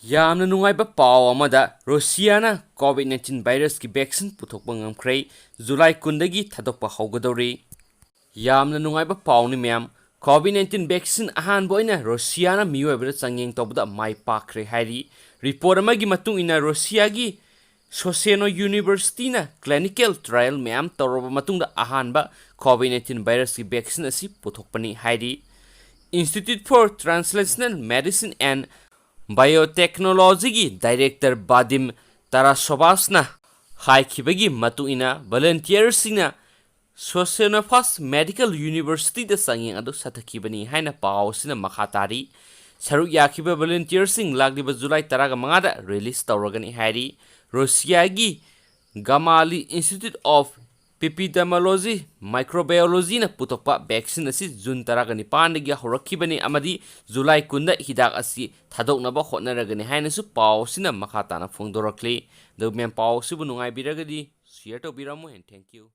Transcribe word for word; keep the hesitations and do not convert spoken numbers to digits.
ꯌꯥꯝꯅ ꯅꯨꯡꯉꯥꯏꯕ ꯄꯥꯎ ꯑꯃꯗ, ꯔꯣꯁꯤꯌꯥꯅ ꯀꯣꯚꯤꯗ ꯅꯥꯏꯟꯇꯤꯟ ꯚꯥꯏꯔꯁꯀꯤ ꯚꯦꯛꯁꯤꯟ ꯄꯨꯊꯣꯛꯄ ꯉꯝꯈ꯭ꯔꯦ꯫ ꯖꯨꯂꯥꯏ ꯀꯨꯟꯗꯒꯤ ꯊꯥꯗꯣꯛꯄ ꯍꯧꯒꯗꯧꯔꯤ꯫ ꯌꯥꯝꯅ ꯅꯨꯡꯉꯥꯏꯕ ꯄꯥꯎꯅꯤ, ꯃꯌꯥꯝ꯫ ꯀꯣꯚꯤꯗ ꯅꯥꯏꯟꯇꯤꯟ ꯚꯦꯛꯁꯤꯟ ꯑꯍꯥꯟꯕ ꯑꯣꯏꯅ ꯔꯣꯁꯤꯌꯥꯅ ꯃꯤꯑꯣꯏꯕꯗ ꯆꯥꯡꯌꯦꯡ ꯇꯧꯕꯗ ꯃꯥꯏ ꯄꯥꯛꯈ꯭ꯔꯦ ꯍꯥꯏꯔꯤ꯫ ꯔꯤꯄꯣꯔꯠ ꯑꯃꯒꯤ ꯃꯇꯨꯡ ꯏꯟꯅ, ꯔꯣꯁꯤꯌꯥꯒꯤ ꯁꯣꯁꯦꯅꯣ ꯌꯨꯅꯤꯚꯔꯁꯤꯇꯤꯅ ꯀ꯭ꯂꯤꯅꯤꯀꯦꯜ ꯇ꯭ꯔꯥꯏꯜ ꯃꯌꯥꯝ ꯇꯧꯔꯕ ꯃꯇꯨꯡꯗ ꯑꯍꯥꯟꯕ ꯀꯣꯚꯤꯗ ꯅꯥꯏꯟꯇꯤꯟ ꯚꯥꯏꯔꯁꯀꯤ ꯚꯦꯛꯁꯤꯟ ꯑꯁꯤ ꯄꯨꯊꯣꯛꯄꯅꯤ ꯍꯥꯏꯔꯤ꯫ Institute for Translational Medicine and Biotechnologyꯒꯤ ꯗꯥꯏꯔꯦꯛꯇꯔ ꯕꯥꯗꯤꯝ ꯇꯥꯔꯥꯁꯣꯚꯥꯁꯅ ꯍꯥꯏꯈꯤꯕꯒꯤ ꯃꯇꯨꯡ ꯏꯟꯅ, ꯚꯣꯂꯨꯟꯇꯤꯌꯔꯁꯤꯡꯅ ꯁꯣꯁꯦꯅꯣꯐꯥꯁ ꯃꯦꯗꯤꯀꯦꯜ ꯌꯨꯅꯤꯚꯔꯁꯤꯇꯤꯗ ꯆꯥꯡꯌꯦꯡ ꯑꯗꯨ ꯁꯥꯊꯈꯤꯕꯅꯤ ꯍꯥꯏꯅ ꯄꯥꯎ ꯑꯁꯤꯅ ꯃꯈꯥ ꯇꯥꯔꯤ꯫ ꯁꯔꯨꯛ ꯌꯥꯈꯤꯕ ꯚꯣꯂꯨꯟꯇꯤꯌꯔꯁꯤꯡ ꯂꯥꯛꯂꯤꯕ ꯖꯨꯂꯥꯏ ꯇꯔꯥꯒ ꯃꯉꯥꯗ ꯔꯤꯂꯤꯖ ꯇꯧꯔꯒꯅꯤ ꯍꯥꯏꯔꯤ꯫ ꯔꯣꯁꯤꯌꯥꯒꯤ ꯒꯃꯥꯂꯤ Institute of Epidemiology Microbiologyꯅ ꯄꯨꯊꯣꯛꯄ ꯚꯦꯛꯁꯤꯟ ꯑꯁꯤ ꯖꯨꯟ ꯇꯔꯥꯒ ꯅꯤꯄꯥꯟꯗꯒꯤ ꯍꯧꯔꯛꯈꯤꯕꯅꯤ ꯑꯃꯗꯤ ꯖꯨꯂꯥꯏ ꯀꯨꯟꯗ ꯍꯤꯗꯥꯛ ꯑꯁꯤ ꯊꯥꯗꯣꯛꯅꯕ ꯍꯣꯠꯅꯔꯒꯅꯤ ꯍꯥꯏꯅꯁꯨ ꯄꯥꯎ ꯑꯁꯤꯅ ꯃꯈꯥ ꯇꯥꯅ ꯐꯣꯡꯗꯣꯔꯛꯂꯤ꯫ ꯑꯗꯨ ꯃꯦꯝ, ꯄꯥꯎ ꯑꯁꯤꯕꯨ ꯅꯨꯡꯉꯥꯏꯕꯤꯔꯒꯗꯤ share ꯇꯧꯕꯤꯔꯝꯃꯨ, and thank you꯫